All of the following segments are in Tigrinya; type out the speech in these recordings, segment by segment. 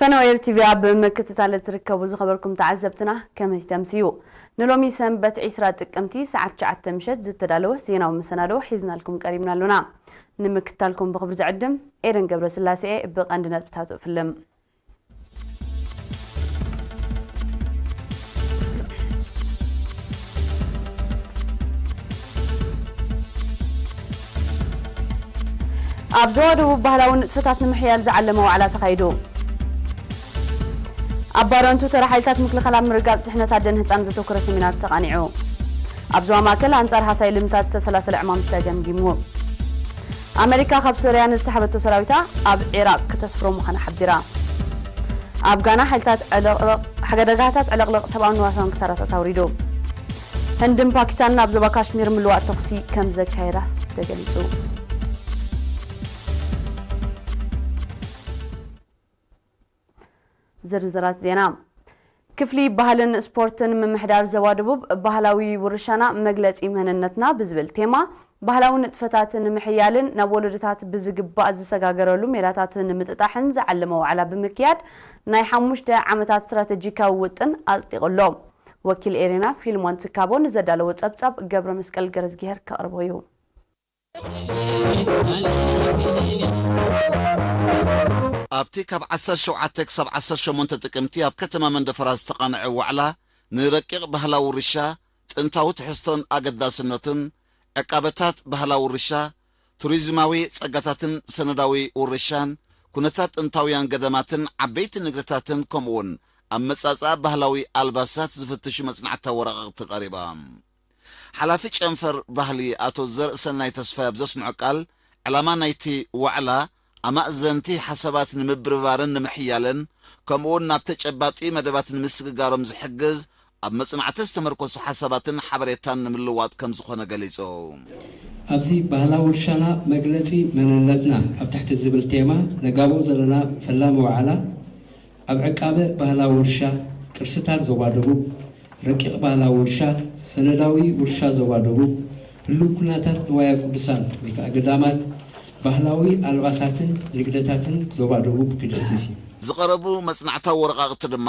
ፈነወ ኤር ቲቪ ኣብ ምክትታል እትርከቡ ዝኸበርኩም ተዓዘብትና ከመይ ተምስዩ? ንሎሚ ሰንበት ዕስራ ጥቅምቲ ሰዓት ትሽዓተ ምሸት ዝተዳለወ ዜናዊ መሰናዶ ሒዝናልኩም ቀሪብና ኣሎና። ንምክትታልኩም ብኽብሪ ዝዕድም ኤደን ገብረስላሴ እየ። ብቐንዲ ነጥብታቱ እፍልም። ኣብ ዞባ ደቡብ ባህላዊ ንጥፈታት ንምሕያል ዝዓለመ ዋዕላ ተኻይዱ። ኣብ ባረንቱ ተራ ሓይልታት ምክልኻል ኣብ ምርግጋጽ ድሕነት ኣደን ህጻን ዘተኮረ ሰሚናር ተቓኒዑ። ኣብ ዞባ ማእከል ኣንጻር ሃሳይ ልምታት ዝተሰላሰለ ዕማም ተገምጊሙ። ኣመሪካ ካብ ሶርያ ንዝሰሓበቶ ሰራዊታ ኣብ ዒራቕ ክተስፍሮ ምዃና ሓቢራ። ኣብ ጋና ሓይልታት ዕልቕልቕ፣ ሓደጋታት ዕልቕልቕ ሰብኣውን ንዋታውን ክሳራታት ኣውሪዱ። ህንድን ፓኪስታንን ኣብ ዞባ ካሽሚር ምልዋጥ ተኹሲ ከም ዘካየዳ ተገሊጹ። ዝርዝራት ዜና። ክፍሊ ባህልን ስፖርትን ምምሕዳር ዞባ ደቡብ ባህላዊ ውርሻና መግለጺ መንነትና ብዝብል ቴማ ባህላዊ ንጥፈታት ንምሕያልን ናብ ወለዶታት ብዝግባእ ዝሰጋገረሉ ሜላታት ንምጥጣሕን ዝዓለመ ዋዕላ ብምክያድ ናይ ሓሙሽተ ዓመታት ስትራተጂካዊ ውጥን ኣጽዲቑ ኣሎ። ወኪል ኤሬና ፊልሞን ትካቦ ንዘዳለዎ ጸብጻብ ገብረ መስቀል ገረዝጊሄር ከቕርቦ እዩ። ኣብቲ ካብ ዓሰርተ ሸውዓተ ክሳብ ዓሰርተ ሸሞንተ ጥቅምቲ ኣብ ከተማ መንደፈራ ዝተቓነዐ ዋዕላ ንረቂቕ ባህላዊ ውርሻ፣ ጥንታዊ ትሕዝቶን ኣገዳስነቱን፣ ዕቃበታት ባህላዊ ውርሻ፣ ቱሪዝማዊ ጸጋታትን ሰነዳዊ ውርሻን፣ ኩነታት ጥንታውያን ገዳማትን ዓበይቲ ንግድታትን ከምኡውን ኣመጻጽኣ ባህላዊ ኣልባሳት ዝፍትሹ መጽናዕታዊ ወረቓቕቲ ቀሪባ። ሓላፊ ጨንፈር ባህሊ ኣቶ ዘርእሰናይ ተስፋይ ኣብ ዘስምዖ ቃል፣ ዕላማ ናይቲ ዋዕላ ኣማእዘንቲ ሓሳባት ንምብርባርን ንምሕያልን ከምኡውን ናብ ተጨባጢ መደባት ንምስግጋሮም ዝሕግዝ ኣብ መጽናዕቲ ዝተመርኮሱ ሓሳባትን ሓበሬታን ንምልዋጥ ከም ዝኾነ ገሊጹ። ኣብዚ ባህላዊ ውርሻና መግለጺ መንነትና ኣብ ትሕቲ ዝብል ቴማ ነጋብኦ ዘለና ፈላሚ ዋዕላ ኣብ ዕቃበ ባህላዊ ውርሻ ቅርስታት ዞባ ደቡብ፣ ረቂቕ ባህላዊ ውርሻ፣ ሰነዳዊ ውርሻ ዞባ ደቡብ፣ ህሉው ኩነታት ንዋየ ቅዱሳን ወይ ከዓ ገዳማት፣ ባህላዊ ኣልባሳትን ንግደታትን ዞባ ደቡብ ክድህስስ እዩ። ዝቐረቡ መጽናዕታዊ ወረቓቕቲ ድማ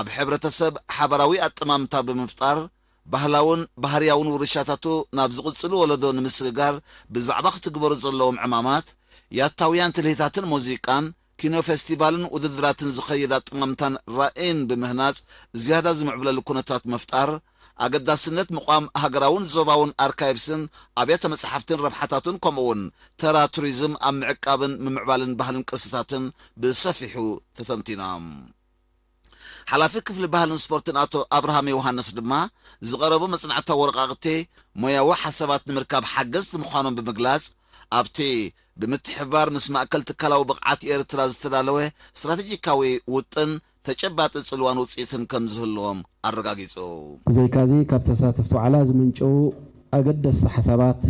ኣብ ሕብረተሰብ ሓበራዊ ኣጠማምታ ብምፍጣር፣ ባህላውን ባህርያውን ውርሻታቱ ናብ ዝቕጽሉ ወለዶ ንምስግጋር ብዛዕባ ክትግበሩ ዘለዎም ዕማማት፣ ያታውያን ትልሂታትን ሙዚቃን፣ ኪኖ ፌስቲቫልን ውድድራትን ዝኸይድ ኣጠማምታን ራእይን ብምህናጽ ዝያዳ ዝምዕብለሉ ኩነታት ምፍጣር፣ ኣገዳስነት ምቋም ሃገራውን ዞባውን ኣርካይቭስን ኣብያተ መጻሕፍትን ረብሓታቱን ከምኡውን ተራ ቱሪዝም ኣብ ምዕቃብን ምምዕባልን ባህልን ቅርስታትን ብሰፊሑ ተተንቲኖም። ሓላፊ ክፍሊ ባህልን ስፖርትን ኣቶ ኣብርሃም ዮሃንስ ድማ ዝቐረቡ መጽናዕታዊ ወረቓቕቲ ሞያዊ ሓሳባት ንምርካብ ሓገዝቲ ምዃኖም ብምግላጽ ኣብቲ ብምትሕብባር ምስ ማእከል ትካላዊ ብቕዓት ኤርትራ ዝተዳለወ ስትራተጂካዊ ውጥን ተጨባጢ ጽልዋን ውጽኢትን ከም ዝህልዎም ኣረጋጊጹ። ብዘይካዚ ካብ ተሳተፍቲ ዋዕላ ዝምንጭዉ ኣገደስቲ ሓሳባት፣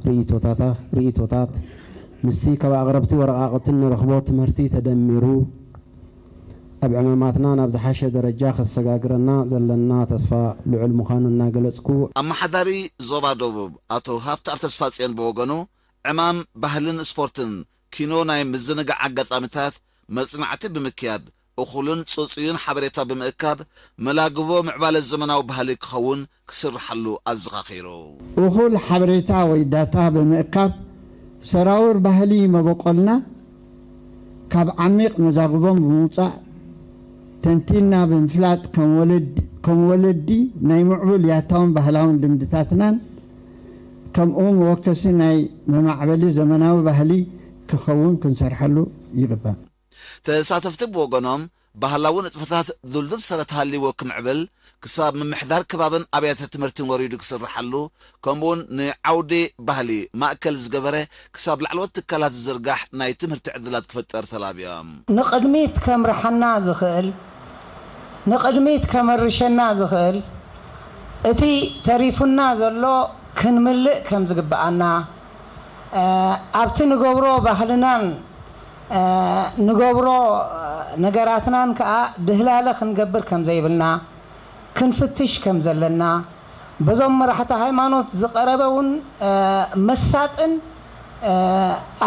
ርእይቶታታ ርእይቶታት ምስቲ ካብ ኣቕረብቲ ወረቓቕትን ንረኽቦ ትምህርቲ ተደሚሩ ኣብ ዕማማትና ናብ ዝሓሸ ደረጃ ከሰጋግረና ዘለና ተስፋ ልዑል ምዃኑ እናገለጽኩ፣ ኣመሓዳሪ ዞባ ደቡብ ኣቶ ሃብተኣብ ተስፋጽዮን ብወገኑ፣ ዕማም ባህልን ስፖርትን ኪኖ ናይ ምዝንጋዕ ኣጋጣሚታት መጽናዕቲ ብምክያድ፣ እኹልን ጽጹይን ሓበሬታ ብምእካብ፣ መላግቦ ምዕባለ ዘመናዊ ባህሊ ክኸውን ክስርሓሉ ኣዘኻኺሩ። እኹል ሓበሬታ ወይ ዳታ ብምእካብ፣ ሰራውር ባህሊ መበቆልና ካብ ዓሚቕ መዛግቦም ብምውጻእ፣ ተንቲንና ብምፍላጥ፣ ከም ወለዲ ናይ ምዕቡል ያታውን ባህላውን ልምድታትናን ከምኡ መወከሲ ናይ መማዕበሊ ዘመናዊ ባህሊ ክኸውን ክንሰርሐሉ ይግባእ። ተሳተፍቲ ብወገኖም፣ ባህላዊ ንጥፈታት ድልዱል ሰረት ሃልይዎ ክምዕብል፣ ክሳብ ምምሕዳር ከባብን ኣብያተ ትምህርትን ወሪዱ ክስርሓሉ፣ ከምኡውን ንዓውዲ ባህሊ ማእከል ዝገበረ ክሳብ ላዕለዎት ትካላት ዝዝርጋሕ ናይ ትምህርቲ ዕድላት ክፍጠር ተላብዮም። ንቕድሚት ከምርሓና ዝኽእል፣ ንቕድሚት ከመርሸና ዝኽእል፣ እቲ ተሪፉና ዘሎ ክንምልእ ከም ዝግብኣና፣ ኣብቲ ንገብሮ ባህልናን ንገብሮ ነገራትናን ከዓ ድህላለ ክንገብር ከም ዘይብልና ክንፍትሽ ከም ዘለና በዞም መራሕቲ ሃይማኖት ዝቐረበ እውን መሳጥን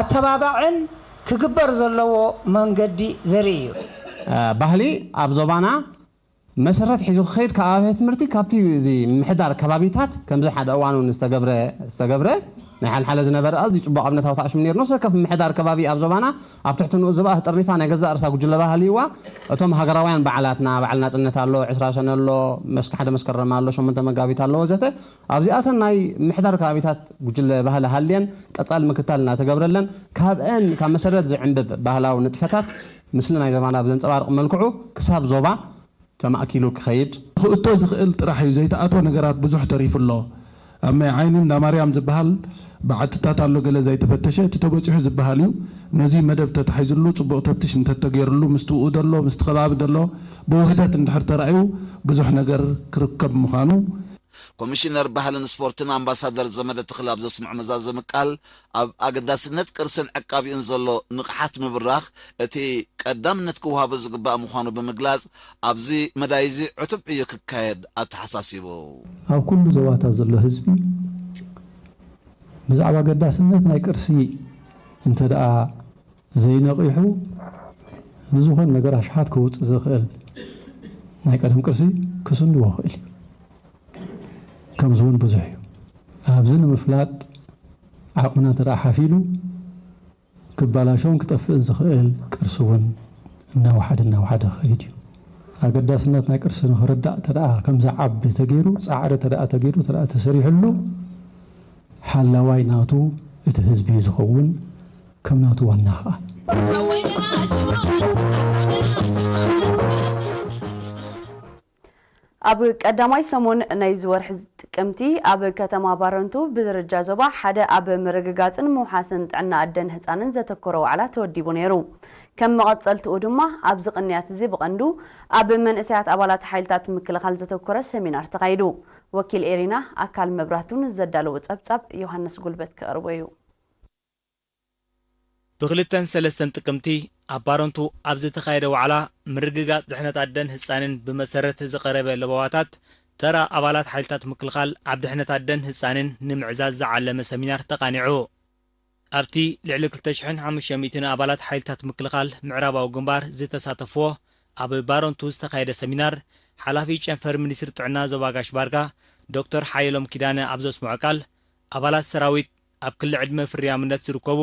ኣተባባዕን ክግበር ዘለዎ መንገዲ ዘርኢ እዩ። ባህሊ ኣብ ዞባና መሰረት ሒዙ ክኸይድ ካብ ኣብያተ ትምህርቲ ካብቲ እዚ ምሕዳር ከባቢታት ከምዚ ሓደ እዋን እውን ዝተገብረ ዝተገብረ ናይ ሓልሓለ ዝነበረ ኣዝዩ ፅቡቕ ኣብነታዊ ተኣሽሙ ነይሩ። ነፍሲ ወከፍ ምሕዳር ከባቢ ኣብ ዞባና ኣብ ትሕቲ ንኡስ ዝባእ ተጠርኒፋ ናይ ገዛእ ርእሳ ጉጅለ ባህሊ ይዋ እቶም ሃገራውያን በዓላትና በዓል ናፅነት ኣሎ፣ ዕስራ ሰነ ኣሎ፣ መስከ ሓደ መስከረም ኣሎ፣ ሸሞንተ መጋቢት ኣሎ ወዘተ ኣብዚኣተን ናይ ምሕዳር ከባቢታት ጉጅለ ባህሊ ሃልየን ቀፃሊ ምክትታል እናተገብረለን ካብአን ካብ መሰረት ዝዕንብብ ባህላዊ ንጥፈታት ምስሊ ናይ ዞባና ብዘንፀባርቕ መልክዑ ክሳብ ዞባ ተማእኪሉ ክኸይድ። ክእቶ ዝኽእል ጥራሕ እዩ ዘይተኣትወ ነገራት ብዙሕ ተሪፉ ኣሎ። ኣብ ማይ ዓይኒ እንዳ ማርያም ዝበሃል በዓትታት ኣሎ ገለ ዘይተፈተሸ እቲ ተበፂሑ ዝበሃል እዩ። ነዙይ መደብ ተታሒዙሉ ፅቡቕ ተፍትሽ እንተተገይሩሉ ምስቲ ኡኡ ደሎ ምስቲ ከባቢ ደሎ ብውህደት እንድሕር ተራእዩ ብዙሕ ነገር ክርከብ ምዃኑ ኮሚሽነር ባህልን ስፖርትን ኣምባሳደር ዘመደ ተኽለ ኣብ ዘስምዖ መዛዘሚ ቃል፣ ኣብ ኣገዳስነት ቅርስን ዕቃቢኡን ዘሎ ንቕሓት ምብራኽ እቲ ቀዳምነት ክወሃቦ ዝግባእ ምዃኑ ብምግላጽ፣ ኣብዚ መዳይ እዚ ዕቱብ ዕዮ ክካየድ ኣተሓሳሲቡ። ኣብ ኩሉ ዞባታት ዘሎ ህዝቢ ብዛዕባ ኣገዳስነት ናይ ቅርሲ እንተደኣ ዘይነቒሑ ንዝኾነ ነገር ኣሽሓት ከውፅእ ዝኽእል ናይ ቀደም ቅርሲ ክስንዎ ይኽእል እዩ። ከምዚ እውን ብዙሕ እዩ። ኣብዚ ንምፍላጥ ዓቕምና እንተ ደኣ ሓፊሉ ክበላሾን ክጠፍእን ዝኽእል ቅርሲ እውን እናወሓደ እናወሓደ ክኸይድ እዩ። ኣገዳስነት ናይ ቅርሲ ንኽርዳእ እንተ ደኣ ከምዚ ዓቢ ተገይሩ ፃዕሪ እንተ ደኣ ተገይሩ እንተ ደኣ ተሰሪሕሉ ሓላዋይ ናቱ እቲ ህዝቢ እዩ ዝኸውን። ከም ናቱ ዋና ኸኣ። ኣብ ቀዳማይ ሰሙን ናይዚ ወርሒ ጥቅምቲ ኣብ ከተማ ባረንቱ ብደረጃ ዞባ ሓደ ኣብ ምርግጋፅን ምውሓስን ጥዕና ኣደን ህፃንን ዘተኮረ ዋዕላ ተወዲቡ ነይሩ። ከም መቐፀልትኡ ድማ ኣብዚ ቅንያት እዚ ብቐንዱ ኣብ መንእሰያት ኣባላት ሓይልታት ምክልኻል ዘተኮረ ሰሚናር ተኻይዱ። ወኪል ኤሪና ኣካል መብራህቱ ንዘዳለዎ ፀብፃብ ዮሃንስ ጉልበት ክቕርቦ እዩ። ብክልተን ሰለስተን ጥቅምቲ ኣብ ባረንቱ ኣብ ዝተኻየደ ዋዕላ ምርግጋፅ ድሕነት ኣደን ህፃንን ብመሰረት ዝቐረበ ለበዋታት ተራ ኣባላት ሓይልታት ምክልኻል ኣብ ድሕነት ኣደን ህፃንን ንምዕዛዝ ዝዓለመ ሰሚናር ተቓኒዑ። ኣብቲ ልዕሊ ክልተ ሽሕን ሓሙሽተ ሚእትን ኣባላት ሓይልታት ምክልኻል ምዕራባዊ ግንባር ዝተሳተፍዎ ኣብ ባረንቱ ዝተኻየደ ሰሚናር ሓላፊ ጨንፈር ሚኒስትሪ ጥዕና ዞባ ጋሽ ባርካ ዶክተር ሓየሎም ኪዳነ ኣብ ዘስምዖ ቃል ኣባላት ሰራዊት ኣብ ክሊ ዕድመ ፍርያምነት ዝርከቡ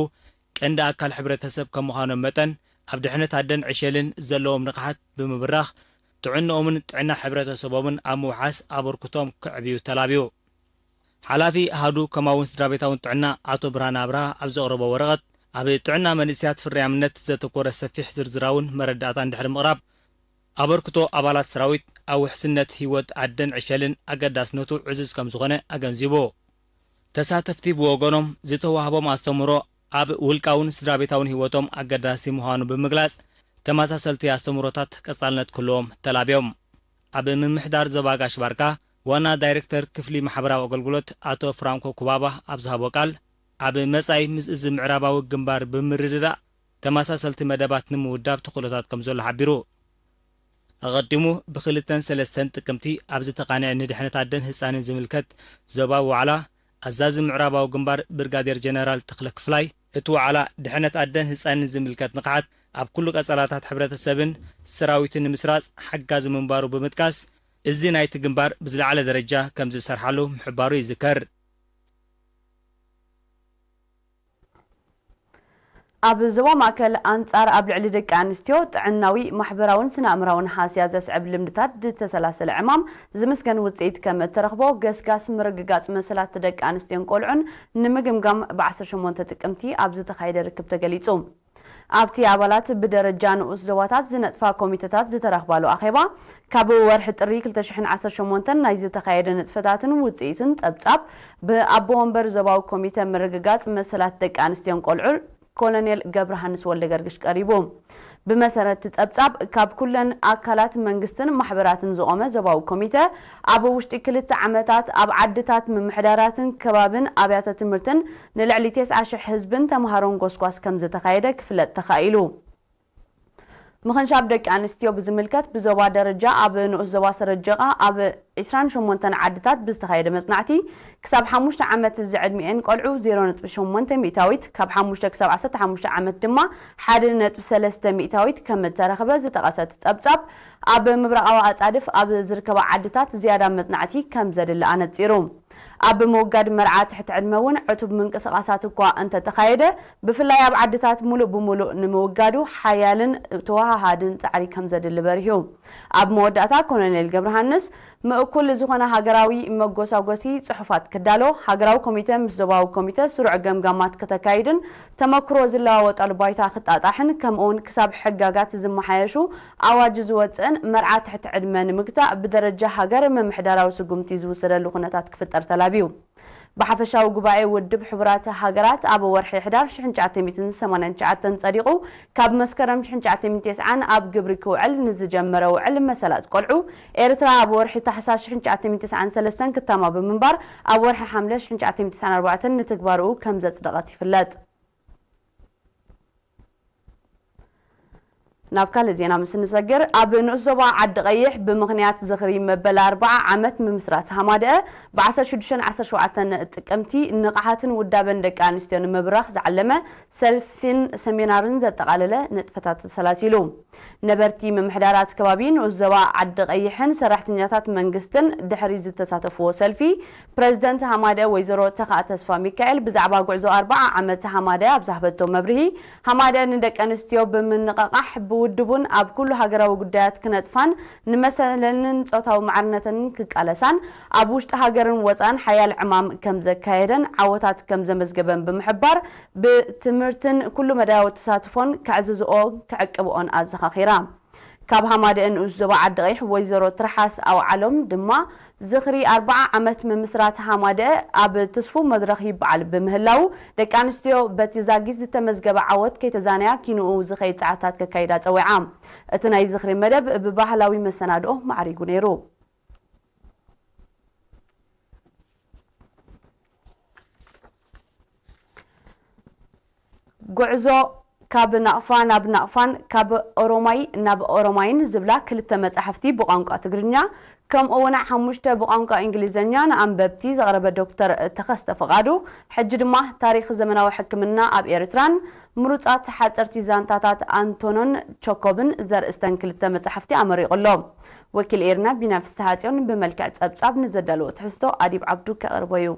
ቀንዲ ኣካል ሕብረተሰብ ከም ምዃኖም መጠን፣ ኣብ ድሕነት ኣደን ዕሸልን ዘለዎም ንቕሓት ብምብራኽ፣ ጥዕንኦምን ጥዕና ሕብረተሰቦምን ኣብ ምውሓስ ኣበርክቶም ከዕብዩ ተላብዩ። ሓላፊ ኣሃዱ ከማኡውን ስድራቤታውን ጥዕና ኣቶ ብርሃነ ኣብርሃ ኣብ ዘቕረቦ ወረቐት፣ ኣብ ጥዕና መንእሰያት ፍርያምነት ዘተኮረ ሰፊሕ ዝርዝራውን መረዳእታ እንድሕሪ ምቕራብ፣ ኣበርክቶ ኣባላት ሰራዊት ኣብ ውሕስነት ህይወት ኣደን ዕሸልን ኣገዳስነቱ ዕዙዝ ከም ዝኾነ ኣገንዚቡ። ተሳተፍቲ ብወገኖም ዝተዋህቦም ኣስተምህሮ ኣብ ውልቃውን ስድራቤታውን ህይወቶም ኣገዳሲ ምዃኑ ብምግላጽ፣ ተመሳሰልቲ ኣስተምህሮታት ቀጻልነት ክህልዎም ተላብዮም። ኣብ ምምሕዳር ዞባ ጋሽ ባርካ ዋና ዳይሬክተር ክፍሊ ማሕበራዊ ኣገልግሎት ኣቶ ፍራንኮ ኩባባ ኣብ ዝሃቦ ቃል፣ ኣብ መጻኢ ምስ እዚ ምዕራባዊ ግንባር ብምርድዳእ ተመሳሰልቲ መደባት ንምውዳብ ተኽእሎታት ከም ዘሎ ሓቢሩ። ኣቐዲሙ ብክልተን ሰለስተን ጥቅምቲ ኣብ ዝተቓንዐ ንድሕነት ኣደን ህጻንን ዝምልከት ዞባዊ ዋዕላ፣ ኣዛዚ ምዕራባዊ ግንባር ብርጋዴር ጀነራል ተኽለ ክፍላይ፣ እቲ ዋዕላ ድሕነት ኣደን ህጻንን ዝምልከት ንቕሓት ኣብ ኩሉ ቀጸላታት ሕብረተሰብን ሰራዊትን ንምስራጽ ሓጋዚ ምንባሩ ብምጥቃስ፣ እዚ ናይቲ ግንባር ብዝለዓለ ደረጃ ከም ዝሰርሓሉ ምሕባሩ ይዝከር። ኣብ ዞባ ማእከል ኣንጻር ኣብ ልዕሊ ደቂ ኣንስትዮ ጥዕናዊ፣ ማሕበራውን ስነ-ኣእምራውን ሃስያ ዘስዕብ ልምድታት ዝተሰላሰለ ዕማም ዝምስገን ውጽኢት ከም እተረኽቦ ገስጋስ ምርግጋጽ መሰላት ደቂ ኣንስትዮን ቆልዑን ንምግምጋም ብ ዓሰርተ ሸሞንተ ጥቅምቲ ኣብ ዝተኻየደ ርክብ ተገሊጹ። ኣብቲ ኣባላት ብደረጃ ንኡስ ዞባታት ዝነጥፋ ኮሚተታት ዝተረኽባሉ ኣኼባ፣ ካብ ወርሒ ጥሪ ክልተ ሽሕን ዓሰርተ ሸሞንተን ናይ ዝተኻየደ ንጥፈታትን ውጽኢቱን ጸብጻብ ብኣቦ ወንበር ዞባዊ ኮሚተ ምርግጋጽ መሰላት ደቂ ኣንስትዮን ቆልዑ ኮሎኔል ገብረሃንስ ወልደገርግሽ ቀሪቡ። ብመሰረት እቲ ጸብጻብ፣ ካብ ኩለን ኣካላት መንግስትን ማሕበራትን ዝቖመ ዞባዊ ኮሚተ፣ ኣብ ውሽጢ ክልተ ዓመታት ኣብ ዓድታት፣ ምምሕዳራትን ከባብን ኣብያተ ትምህርትን ንልዕሊ ተስዓ ሽሕ ህዝብን ተምሃሮን ጎስጓስ ከም ዝተኻየደ ክፍለጥ ተኻኢሉ። ምኽንሻብ ደቂ ኣንስትዮ ብዝምልከት፣ ብዞባ ደረጃ ኣብ ንኡስ ዞባ ሰረጀቓ ኣብ ዒስራን ሸሞንተን ዓድታት ብዝተኻየደ መጽናዕቲ፣ ክሳብ ሓሙሽተ ዓመት ዝዕድሚኤን ቆልዑ ዜሮ ነጥቢ ሸሞንተ ሚእታዊት፣ ካብ ሓሙሽተ ክሳብ ዓሰርተ ሓሙሽተ ዓመት ድማ ሓደ ነጥቢ ሰለስተ ሚእታዊት ከም እተረኽበ ዝጠቐሰ እቲ ጸብጻብ፣ ኣብ ምብራቓዊ ኣጻድፍ ኣብ ዝርከባ ዓድታት ዝያዳ መጽናዕቲ ከም ዘድሊ ኣነጺሩ። ኣብ ምውጋድ መርዓ ትሕቲ ዕድመ እውን ዕቱብ ምንቅስቓሳት እኳ እንተተኻየደ፣ ብፍላይ ኣብ ዓድታት ሙሉእ ብሙሉእ ንምውጋዱ ሓያልን ተወሃሃድን ጻዕሪ ከም ዘድሊ በሪሁ። ኣብ መወዳእታ ኮሎኔል ገብረሃንስ፣ ምእኩል ዝኾነ ሃገራዊ መጎሳጎሲ ጽሑፋት ክዳሎ፣ ሃገራዊ ኮሚተ ምስ ዞባዊ ኮሚተ ስሩዕ ገምጋማት ከተካይድን ተመክሮ ዝለዋወጣሉ ባይታ ክጣጣሕን፣ ከምኡውን ክሳብ ሕጋጋት ዝመሓየሹ ኣዋጅ ዝወፅእን መርዓ ትሕቲ ዕድመ ንምግታእ ብደረጃ ሃገር ምምሕዳራዊ ስጉምቲ ዝውሰደሉ ኩነታት ክፍጠር ተላብዩ። ብሓፈሻዊ ጉባኤ ውድብ ሕቡራት ሃገራት ኣብ ወርሒ ሕዳር ሽሕን ትሽዓተ ሚእትን ሰማንያን ትሽዓተን ጸዲቑ፣ ካብ መስከረም ሽሕን ትሽዓተ ሚእትን ተስዓን ኣብ ግብሪ ክውዕል ንዝጀመረ ውዕል መሰላት ቆልዑ፣ ኤርትራ ኣብ ወርሒ ታሕሳስ ሽሕን ትሽዓተ ሚእትን ተስዓን ሰለስተን ክታማ ብምንባር፣ ኣብ ወርሒ ሓምለ ሽሕን ትሽዓተ ሚእትን ተስዓን ኣርባዕተን ንትግባርኡ ከም ዘጽደቐት ይፍለጥ። ናብ ካልእ ዜና ምስ እንሰግር፣ ኣብ ንኡስ ዞባ ዓዲ ቀይሕ ብምኽንያት ዝኽሪ መበል ኣርብዓ ዓመት ምምስራት ሃማደአ፣ ብ ዓሰርተ ሽዱሽተን ዓሰርተ ሸውዓተን ጥቅምቲ ንቕሓትን ውዳበን ደቂ ኣንስትዮ ንምብራኽ ዝዓለመ ሰልፊን ሰሚናርን ዘጠቓለለ ንጥፈታት ተሰላሲሉ። ነበርቲ ምምሕዳራት ከባቢ ንኡስ ዞባ ዓዲ ቀይሕን ሰራሕተኛታት መንግስትን ድሕሪ ዝተሳተፍዎ ሰልፊ፣ ፕረዚደንት ሃማደአ ወይዘሮ ተኽኣ ተስፋ ሚካኤል ብዛዕባ ጉዕዞ ኣርብዓ ዓመት ሃማደአ ኣብ ዝሃበቶ መብርሂ፣ ሃማደአ ንደቂ ኣንስትዮ ብምንቕቓሕ ብውድቡን ኣብ ኩሉ ሃገራዊ ጉዳያት ክነጥፋን ንመሰለንን ጾታዊ ማዕርነተንን ክቃለሳን ኣብ ውሽጢ ሃገርን ወጻእን ሓያል ዕማም ከም ዘካየደን ዓወታት ከም ዘመዝገበን ብምሕባር፣ ብትምህርትን ኩሉ መዳያዊ ተሳትፎን ከዕዝዝኦ ክዕቅብኦን ኣዘኻኺራ። ካብ ሃማደአ ንኡስ ዞባ ዓዲ ቀይሕ ወይዘሮ ትርሓስ ኣውዓሎም ድማ፣ ዝኽሪ ኣርብዓ ዓመት ምምስራት ሃማደአ ኣብ ትስፉው መድረኽ ይበዓል ብምህላዉ፣ ደቂ ኣንስትዮ በቲ ዛጊት ዝተመዝገበ ዓወት ከይተዛነያ ኪንኡ ዝኸይድ ጻዕርታት ከካይዳ ጸዊዓ። እቲ ናይ ዝኽሪ መደብ ብባህላዊ መሰናድኦ ማዕሪጉ ነይሩ። ጉዕዞ ካብ ናቕፋ ናብ ናቕፋን ካብ ኦሮማይ ናብ ኦሮማይን ዝብላ ክልተ መጻሕፍቲ ብቋንቋ ትግርኛ፣ ከምኡ እውን ሓሙሽተ ብቋንቋ እንግሊዝኛ ንኣንበብቲ ዘቕረበ ዶክተር ተኸስተ ፍቓዱ፣ ሕጂ ድማ ታሪኽ ዘመናዊ ሕክምና ኣብ ኤርትራን ምሩጻት ሓጸርቲ ዛንታታት ኣንቶኖን ቸኮብን ዘርእስተን ክልተ መጻሕፍቲ ኣመሪቑ ኣሎ። ወኪል ኤርና ቢና ፍስሃጽዮን ብመልክዕ ጸብጻብ ንዘዳለዎ ትሕዝቶ ኣዲብ ዓብዱ ከቕርቦ እዩ።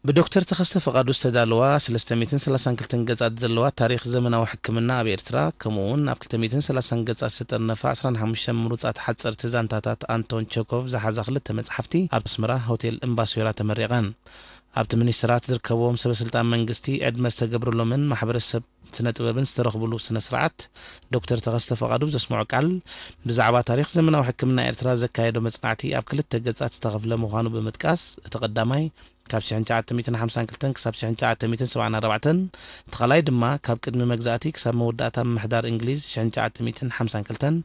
ብዶክተር ተኸስተ ፍቓዱ ዝተዳለዋ ሰለስተ ሚእትን ሰላሳን ክልተን ገጻት ዘለዋ ታሪኽ ዘመናዊ ሕክምና ኣብ ኤርትራ፣ ከምኡ እውን ኣብ ክልተ ሚእትን ሰላሳን ገጻት ዝተጠርነፋ ዕስራን ሓሙሽተን ምሩጻት ሓጸርቲ ዛንታታት ኣንቶን ቸኮቭ ዝሓዛ ክልተ መጽሓፍቲ ኣብ ኣስመራ ሆቴል እምባሶይራ ተመሪቐን። ኣብቲ ሚኒስትራት ዝርከብዎም ሰበ ስልጣን መንግስቲ፣ ዕድመ ዝተገብረሎምን ማሕበረሰብ ስነ ጥበብን ዝተረኽብሉ ስነ ስርዓት፣ ዶክተር ተኸስተ ፍቓዱ ዘስምዖ ቃል፣ ብዛዕባ ታሪኽ ዘመናዊ ሕክምና ኤርትራ ዘካየዶ መጽናዕቲ ኣብ ክልተ ገጻት ዝተኸፍለ ምዃኑ ብምጥቃስ፣ እቲ ቀዳማይ ካብ ሽሕን ትሽዓተ ሚእትን ሓምሳን ክልተን ክሳብ ሽሕን ትሽዓተ ሚእትን ሰብዓን ኣርባዕተን፣ እቲ ካልኣይ ድማ ካብ ቅድሚ መግዛእቲ ክሳብ መወዳእታ ምምሕዳር እንግሊዝ ሽሕን ትሽዓተ ሚእትን ሓምሳን ክልተን፣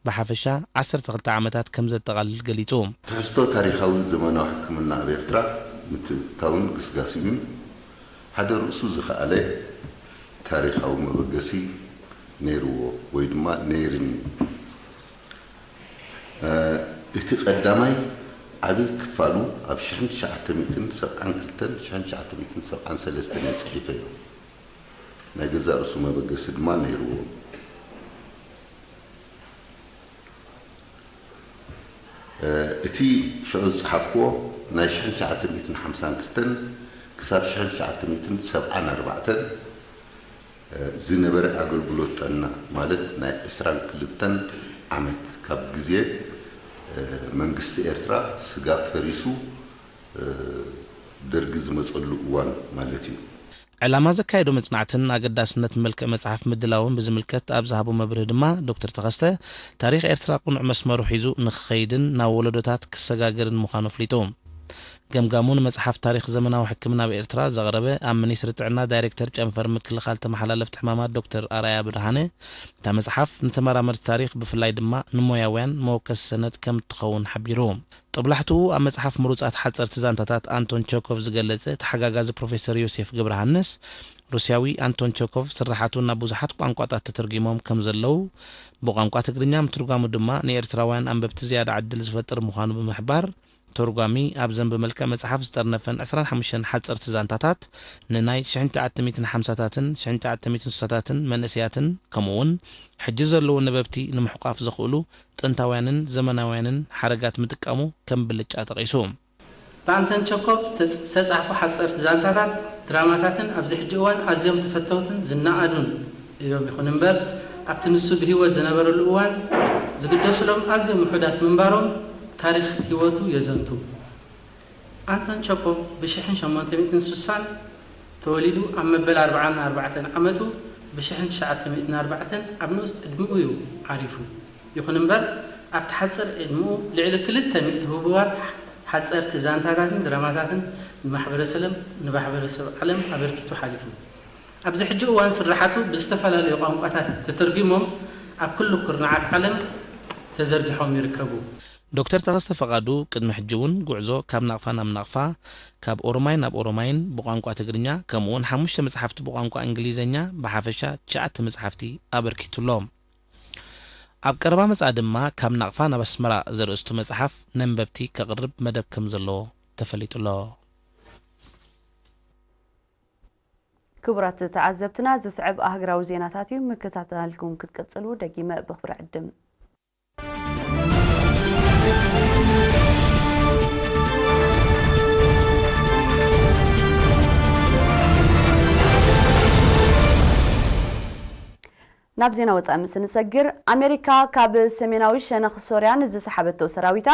ብሓፈሻ ዓሰርተ ክልተ ዓመታት ከም ዘጠቓልል ገሊጹ። ትሕዝቶ ታሪኻዊ ዘመናዊ ሕክምና ኣብ ኤርትራ ምትእትታውን ግስጋሴኡን ሓደ ርእሱ ዝኸኣለ ታሪኻዊ መበገሲ ነይርዎ ወይ ድማ ነይርኒ። እ፣ እቲ ቀዳማይ ዓቢ ክፋሉ ኣብ ሽሕን ትሽዓተ ሚእትን ሰብዓን ክልተን ሽሕን ትሽዓተ ሚእትን ሰብዓን ሰለስተን እየ ጽሒፈዮ። ናይ ገዛእ ርእሱ መበገሲ ድማ ነይርዎ። እ፣ እቲ ሽዑ ዝጸሓፍክዎ ናይ ሽሕን ትሽዓተ ሚእትን ሓምሳን ክልተን ክሳብ ሽሕን ትሽዓተ ሚእትን ሰብዓን ኣርባዕተን፣ እ፣ ዝነበረ ኣገልግሎት ጥዕና፣ ማለት ናይ ዕስራን ክልተን ዓመት ካብ ግዜ፣ እ፣ መንግስቲ ኤርትራ ስጋብ ፈሪሱ፣ እ፣ ደርጊ ዝመጸሉ እዋን ማለት እዩ። ዕላማ ዘካየዶ መጽናዕትን ኣገዳስነት መልክዕ መጽሓፍ ምድላውን ብዝምልከት ኣብ ዝሃቦ መብርሂ ድማ፣ ዶክተር ተኸስተ፣ ታሪኽ ኤርትራ ቅኑዕ መስመሩ ሒዙ ንኽኸይድን ናብ ወለዶታት ክሰጋገርን ምዃኑ ኣፍሊጡ። ገምጋሙ ንመጽሓፍ ታሪኽ ዘመናዊ ሕክምና ኣብ ኤርትራ ዘቕረበ ኣብ ሚኒስትሪ ጥዕና ዳይሬክተር ጨንፈር ምክልኻል ተመሓላለፍቲ ሕማማት ዶክተር ኣርኣያ ብርሃነ፣ እታ መጽሓፍ ንተመራመርቲ ታሪኽ ብፍላይ ድማ ንሞያውያን መወከሲ ሰነድ ከም እትኸውን ሓቢሩ። ጦብላሕትኡ ኣብ መጽሓፍ ምሩጻት ሓጸርቲ ዛንታታት ኣንቶን ቸኮቭ ዝገለጸ ተሓጋጋዚ ፕሮፌሰር ዮሴፍ ገብረሃንስ፣ ሩስያዊ ኣንቶን ቸኮቭ ስርሓቱ ናብ ብዙሓት ቋንቋታት ተተርጒሞም ከም ዘለዉ፣ ብቋንቋ ትግርኛ ምትርጓሙ ድማ ንኤርትራውያን ኣንበብቲ ዝያዳ ዕድል ዝፈጥር ምዃኑ ብምሕባር፣ ተርጓሚ ኣብ ዘንቢ መልክዕ መጽሓፍ ዝጠርነፈን ዕስራን ሓሙሽተን ሓጸርቲ ዛንታታት ንናይ ሽሕን ትሽዓተ ሚእትን ሓምሳታትን ሽሕን ትሽዓተ ሚእትን ስሳታትን መንእሰያትን ከምኡውን ሕጂ ዘለዉ ነበብቲ ንምሕቋፍ ዘኽእሉ ጥንታውያንን ዘመናውያንን ሓረጋት ምጥቃሙ ከም ብልጫ ጠቒሱ። ብኣንተን ቸኮቭ ተጽ-፣ ዝተጻሕፉ ሓጸርቲ ዛንታታት፣ ድራማታትን ኣብዚ ሕጂ እዋን ኣዝዮም ተፈተውትን ዝነኣዱን እዮም። ይኹን እምበር፣ ኣብቲ ንሱ ብህይወት ዝነበረሉ እዋን ዝግደሱሎም ኣዝዮም ውሑዳት ምንባሮም ታሪኽ ህይወቱ የዘንቱ። ኣንቶን ቸኮቭ ብሽሕን ሸሞንተ ሚእትን ስሳን ተወሊዱ ኣብ መበል ኣርብዓን ኣርባዕተን ዓመቱ ብሽሕን ትሽዓተ ሚእትን ኣርባዕተን ኣብ ንኡስ ዕድሚኡ እዩ ዓሪፉ። ይኹን እምበር፣ ኣብቲ ሓጺር ዕድሚኡ ልዕሊ ክልተ ሚእቲ ህቡባት ሓጸርቲ ዛንታታትን ድራማታትን ንማሕበረሰብ፣ ንማሕበረሰብ ዓለም ኣበርኪቱ ሓሊፉ። ኣብዚ ሕጂ እዋን ስርሓቱ ብዝተፈላለዩ ቋንቋታት ተተርጒሞም ኣብ ኩሉ ኩርናዓት ዓለም ተዘርጊሖም ይርከቡ። ዶክተር ተኸስተ ፈቓዱ ቅድሚ ሕጂ እውን ጉዕዞ ካብ ናቕፋ ናብ ናቕፋ፣ ካብ ኦሮማይ ናብ ኦሮማይን ብቋንቋ ትግርኛ፣ ከምኡ እውን ሓሙሽተ መጽሓፍቲ ብቋንቋ እንግሊዝኛ፣ ብሓፈሻ ትሽዓተ መጽሓፍቲ ኣበርኪቱ ኣሎ። ኣብ ቀረባ መጻኢ ድማ ካብ ናቕፋ ናብ ኣስመራ ዘርእስቱ መጽሓፍ ነንበብቲ ከቕርብ መደብ ከም ዘለዎ ተፈሊጡ ኣሎ። ክቡራት ተዓዘብትና፣ ዝስዕብ ኣህግራዊ ዜናታት እዩ። ምክታተልኩም ክትቅጽሉ ደጊመ ብኽብሪ ዕድም። ናብ ዜና ወጻኢ ምስ እንሰግር፣ ኣሜሪካ ካብ ሰሜናዊ ሸነኽ ሶርያ ንዝሰሓበቶ ሰራዊታ፣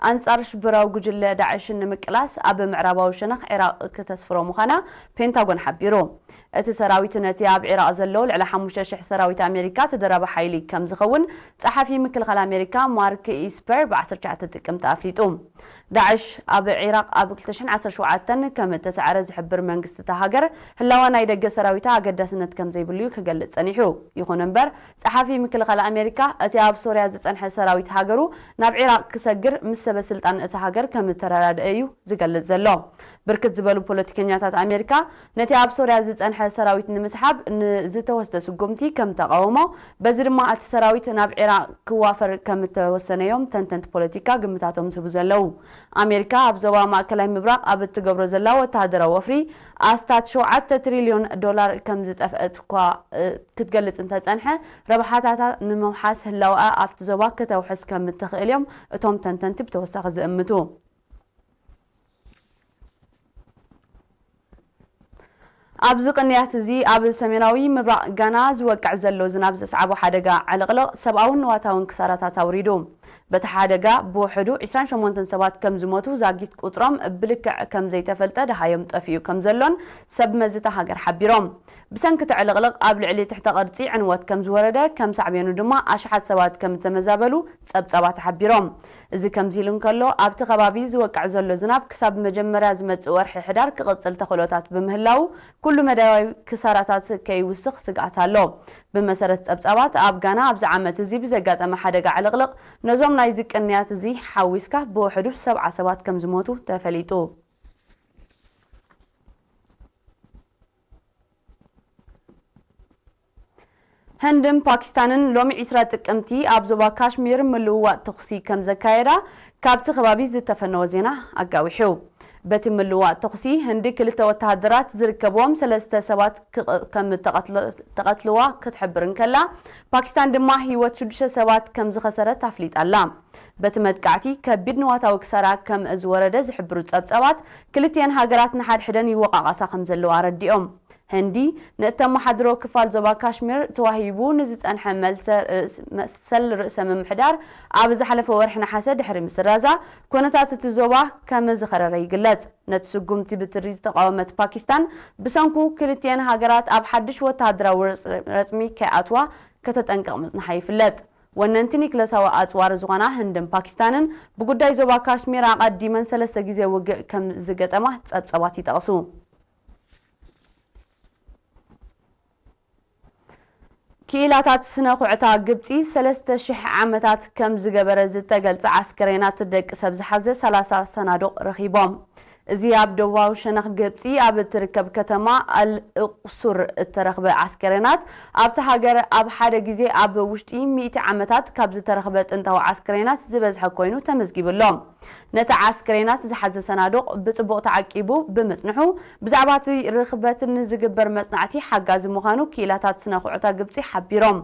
ኣንጻር ሽበራዊ ጉጅለ ዳዕሽ ንምቅላስ ኣብ ምዕራባዊ ሸነኽ ዒራቕ ክተስፍሮ ምዃና ፔንታጎን ሓቢሩ። እቲ ሰራዊት ነቲ ኣብ ዒራቕ ዘሎ ልዕሊ ሓሙሽተ ሽሕ ሰራዊት ኣሜሪካ ተደራቢ ሓይሊ ከም ዝኸውን ጸሓፊ ምክልኻል ኣሜሪካ ማርክ ኢስፐር ብ ዓሰርተ ትሽዓተ ጥቅምቲ ኣፍሊጡ። ዳዕሽ ኣብ ዒራቕ ኣብ ክልተ ሽሕን ዓሰርተ ሸውዓተን ከም እተሳዕረ ዝሕብር መንግስቲ እታ ሃገር፣ ህላወ ናይ ደገ ሰራዊታ ኣገዳስነት ከም ዘይብሉ እዩ ክገልጽ ጸኒሑ። ይኹን እምበር፣ ጸሓፊ ምክልኻል ኣሜሪካ፣ እቲ ኣብ ሶርያ ዝጸንሐ ሰራዊት ሃገሩ ናብ ዒራቕ ክሰግር ምስ ሰበ ስልጣን እታ ሃገር ከም እተረዳደአ እዩ ዝገልጽ ዘሎ። ብርክት ዝበሉ ፖለቲከኛታት ኣሜሪካ፣ ነቲ ኣብ ሶርያ ዝጸንሐ ሰራዊት ንምስሓብ ንዝተወስደ ስጉምቲ ከም ተቓውሞ፣ በዚ ድማ እቲ ሰራዊት ናብ ዒራቕ ክዋፈር ከም እተወሰነ እዮም ተንተንቲ ፖለቲካ ግምታቶም ዝህቡ ዘለዉ። ኣሜሪካ ኣብ ዞባ ማእከላይ ምብራቕ ኣብ እትገብሮ ዘላ ወተሃደራዊ ወፍሪ ኣስታት ሸውዓተ ትሪልዮን ዶላር ከም ዝጠፍአት እኳ፣ እ፣ ክትገልጽ እንተጸንሐ፣ ረብሓታታ ንምውሓስ ህላወኣ ኣብቲ ዞባ ከተውሕስ ከም እትኽእል እዮም እቶም ተንተንቲ ብተወሳኺ ዝእምቱ። ኣብዚ ቅንያት እዚ ኣብ ሰሜናዊ ምብራቕ ጋና ዝወቅዕ ዘሎ ዝናብ ዘስዓቦ ሓደጋ ዕልቕልቕ ሰብኣውን ንዋታውን ክሳራታት ኣውሪዱ። በቲ ሓደጋ ብውሕዱ ዕስራን ሸሞንተን ሰባት ከም ዝሞቱ ዛጊት ቁጽሮም ብልክዕ ከም ዘይተፈልጠ ደሃዮም ጠፊኡ ከም ዘሎን ሰብ መዚ እታ ሃገር ሓቢሮም። ብሰንኪ እቲ ዕልቕልቕ ኣብ ልዕሊ ትሕተ ቅርጺ ዕንወት ከም ዝወረደ፣ ከም ሳዕቤኑ ድማ ኣሽሓት ሰባት ከም እተመዛበሉ ጸብጻባት ሓቢሮም። እዚ ከምዚ ኢሉ እንከሎ፣ ኣብቲ ከባቢ ዝወቅዕ ዘሎ ዝናብ ክሳብ መጀመርያ ዝመጽእ ወርሒ ሕዳር ክቕጽል ተኽእሎታት ብምህላዉ፣ ኩሉ መዳያዊ ክሳራታት ከይውስኽ ስግኣት ኣሎ። ብመሰረት ጸብጻባት፣ ኣብ ጋና ኣብዚ ዓመት እዚ ብዘጋጠመ ሓደጋ ዕልቕልቕ፣ ነዞም ናይዚ ቅንያት እዚ ሓዊስካ ብውሕዱ ሰብዓ ሰባት ከም ዝሞቱ ተፈሊጡ። ህንድን ፓኪስታንን ሎሚ ዒስራ ጥቅምቲ ኣብ ዞባ ካሽሚር ምልውዋጥ ተኹሲ ከም ዘካየዳ ካብቲ ከባቢ ዝተፈነወ ዜና ኣጋዊሑ። በቲ ምልውዋጥ ተኹሲ ህንዲ ክልተ ወተሃደራት ዝርከብዎም ሰለስተ ሰባት ክቕ-፣ ከም እተቐትለ-፣ እተቐትልዋ ክትሕብር እንከላ፣ ፓኪስታን ድማ ህይወት ሽዱሽተ ሰባት ከም ዝኸሰረት ኣፍሊጣ ኣላ። በቲ መጥቃዕቲ ከቢድ ንዋታዊ ክሳራ ከም ዝወረደ ዝሕብሩ ጸብጻባት፣ ክልቲኤን ሃገራት ንሓድሕደን ይወቃቓሳ ከም ዘለዋ ኣረዲኦም። ህንዲ ንእተመሓድሮ ክፋል ዞባ ካሽሚር ተዋሂቡ ንዝጸንሐ መልሰ ርእስ-፣ መሰል ርእሰ ምምሕዳር ኣብ ዝሓለፈ ወርሒ ነሓሰ ድሕሪ ምስራዛ፣ ኩነታት እቲ ዞባ ከም ዝኸረረ ይግለጽ። ነቲ ስጉምቲ ብትሪ ዝተቓወመት ፓኪስታን፣ ብሰንኩ ክልቲኤን ሃገራት ኣብ ሓድሽ ወተሃደራዊ ረጽ-፣ ረጽሚ ከይኣትዋ ከተጠንቅቕ ምጽንሓ ይፍለጥ። ወነንቲ ኒክለሳዊ ኣጽዋር ዝኾና ህንድን ፓኪስታንን ብጉዳይ ዞባ ካሽሚር ኣቐዲመን ሰለስተ ግዜ ውግእ ከም ዝገጠማ ጸብጸባት ይጠቕሱ። ክኢላታት ስነ ኩዕታ ግብጺ ሰለስተ ሽሕ ዓመታት ከም ዝገበረ ዝተገልጸ ኣስከሬናት ደቂ ሰብ ዝሓዘ ሰላሳ ሰናዱቕ ረኺቦም። እዚ ኣብ ደቡባዊ ሸነኽ ግብጺ ኣብ እትርከብ ከተማ ኣል እቁሱር እተረኽበ ኣስከሬናት ኣብቲ ሃገር ኣብ ሓደ ግዜ ኣብ ውሽጢ ሚእቲ ዓመታት ካብ ዝተረኽበ ጥንታዊ ኣስከሬናት ዝበዝሐ ኮይኑ ተመዝጊቡ ኣሎ። ነቲ ኣስከሬናት ዝሓዘ ሰናዱቕ ብጽቡቕ ተዓቂቡ ብምጽንሑ ብዛዕባ እቲ ርኽበት ንዝግበር መጽናዕቲ ሓጋዚ ምዃኑ ክኢላታት ስነ ኩዕታ ግብጺ ሓቢሮም።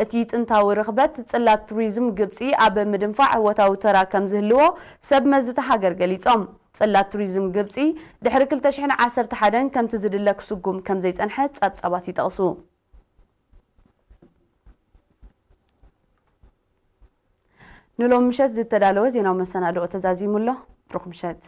እቲ ጥንታዊ ርኽበት ጽላት ቱሪዝም ግብጺ ኣብ ምድንፋዕ እወታዊ ተራ ከም ዝህልዎ ሰብ መዚ እታ ሃገር ገሊጾም። ጽላት ቱሪዝም ግብጺ ድሕሪ ክልተ ሽሕን ዓሰርተ ሓደን ከምቲ ዝድለ ክስጉም ከም ዘይጸንሐ ጸብጻባት ይጠቕሱ። ንሎም ምሸት ዝተዳለወ ዜናዊ መሰናድኦ ተዛዚሙ ኣሎ። ብሩኽ ምሸት።